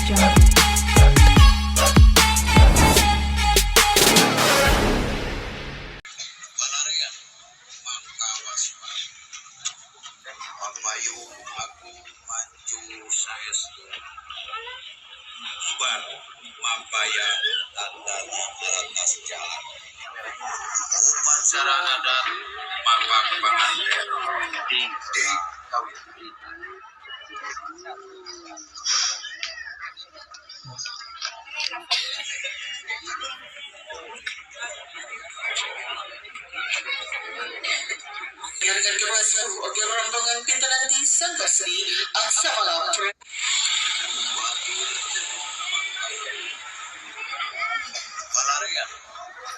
Jungle. Balarian, Mangkawas Papayu aku mancu saestu. Bar mapaya tandana atas jalan. Upacara adat mapak panganten di kawin. Biarkan kemas oge rombongan pintu nanti Sanggar Seni Aksamala Balarian,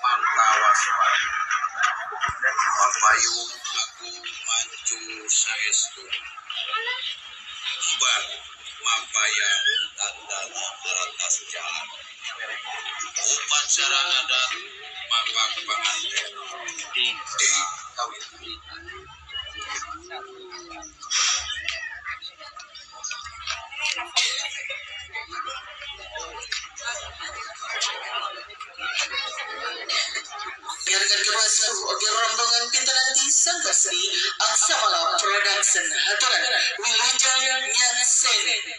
Mangkawas Papayu aku mancu saestu. Bar mapaya tandana atas jalan. Upacara adat mapak panganten di kawin. Biarkan kemas oge rombongan pintu nanti Sanggar Seni Aksamala Production Haturan Wilujeng Nyaksen.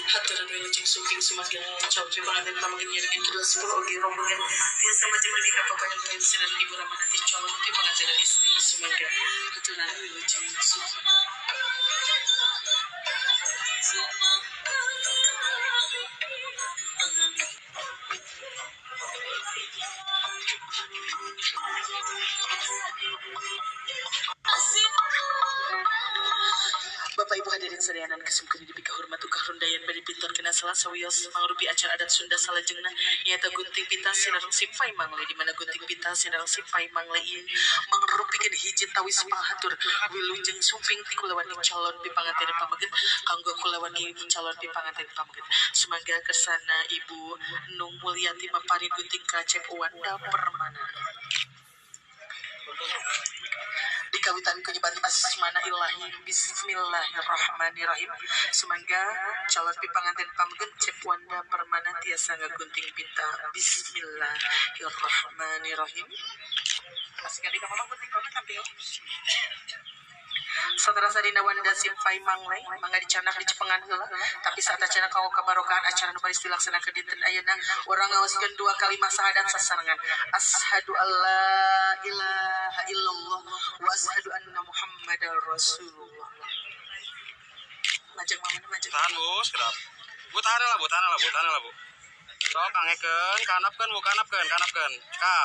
Haturan wilujeng sumping sumangga calon panganten pamengkin ngiringan kidul 10 oge rombongan tiasa maju menuju ka papayan pensiunan Ibu Ramanati calon pengantin istri sumangga haturan wilujeng sumping. Bapak Ibu hadirin sadayanan kesumkeun dipika hormat uga rundayan bari pintor kena salah sawios mangrupi acara adat Sunda salajengna nyaeta gunting pita sinareng simpai mangle di mana gunting pita sinareng simpai mangle ieu mangrupikeun hiji tawis panghatur wilujeng sumping ti kulawargi calon pipanganten pameget kanggo kulawargi calon pipanganten pameget. Sumangga kersana Ibu Nung Mulyati maparin gunting ka Cep Wanda Permana. Dikawitan kunyebat asmana ilahi bismillahirrahmanirrahim. Sumangga calon pipanganten pameget Cep Wanda Permana tiasa ngagunting pita bismillahirrahmanirrahim. Masih kali kamu gunting banget tampil. Saterasa dina Wanda Simpai Mangle mangga dicanak di cepengan heula tapi saat acara kanggo kabarokahan acara nu baris dilaksanakeun dinten ayeuna urang ngaoskeun dua kalimat syahadat sasarengan asyhadu alla ilaha illallah wa asyhadu anna muhammadar rasulullah. Majeng mana majeng. Tahan Bu, sekedap. Bu tahan lah Bu, tahan lah Bu, tahan lah Bu. Sok kangekeun, kanapkeun Bu, kanapkeun, kanapkeun. Ka.